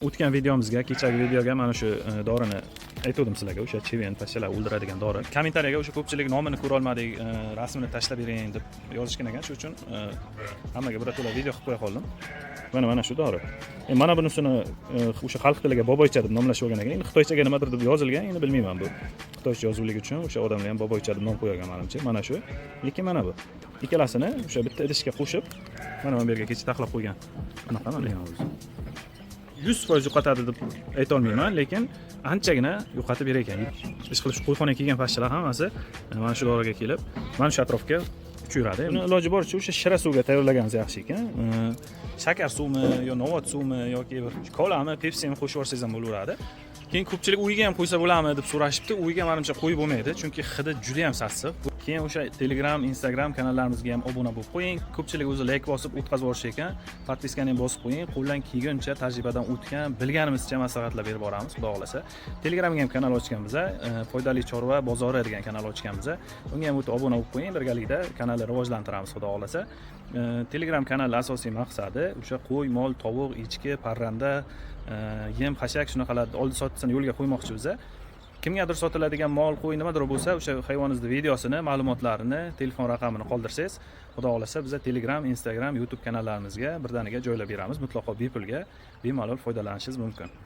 O'tgan videomizga, kechagi videoga mana shu dorini aytgandim sizlarga, o'sha chivin, pashshalar o'ldiradigan dori. Kommentariyaga o'sha ko'pchilik nomini ko'rolmadik, rasmini tashlab bering deb yozishgan ekan. Shuning uchun hammaga birato'la video qilib qo'ya qoldim. Mana shu dori. Mana bunisini o'sha xalq tiliga boboycha deb nomlashib olgan ekan. Endi xitoychaga nimadir deb yozilgan, endi bilmayman, bu xitoycha yozuvligi uchun o'sha odamlar ham boboycha deb nom qo'ygan manimcha. Mana shu, lekin mana bu ikkalasini o'sha bitta idishga qo'shib, mana bu yerga kecha taxlab qo'ygan. Bunaqa mana o'zi. 100% yo'qotadi deb aytolmayman, lekin anchagina yo'qotib berar ekan. Ish qilib shu qo'yxonaga kelgan pashshalar hammasi mana shu doriga kelib, mana shu atrofga uchib. Uni iloji boricha o'sha shira suvga tayyorlaganingiz yaxshi ekan. Shakar suvmi yo novot suvmi yoki bir kolami, pepsimi qo'shib yuborsangiz ham bo'laveradi. Keyin ko'pchilik uyga ham qo'ysa bo'ladimi deb so'rashibdi. Uyga manimcha qo'yib bo'lmaydi, chunki hidi juda ham sassiq. Keyin o'sha Telegram, Instagram kanallarimizga ham obuna bo'lib qo'ying. Ko'pchilik o'zi layk bosib o'tkazib yuborish ekan. Подписка ni ham bosib qo'ying. Qo'ldan kelguncha tajribadan o'tgan, bilganimizcha maslahatlar berib boramiz, xudo xohlasa. Telegramga ham kanal ochganmiz, Foydali chorva bozori degan kanal ochganmiz. Unga ham o'tib obuna bo'lib qo'ying, birgalikda kanalni rivojlantiramiz, xudo xohlasa. Telegram kanalning asosiy maqsadi o'sha qo'y, mol, tovuq, echki, parranda, yem, xashak, shunaqalarni oldi sotdisini yo'lga qo'ymoqchi biza. Kimgadir sotiladigan mol, qo'y, nimadir bo'lsa, o'sha hayvoningizni videosini, ma'lumotlarini, telefon raqamini qoldirsangiz, xudo xohlasa, biza Telegram, Instagram, YouTube kanallarimizga birdaniga joylab beramiz. Mutlaqo bepulga, bemalol foydalanishingiz mumkin.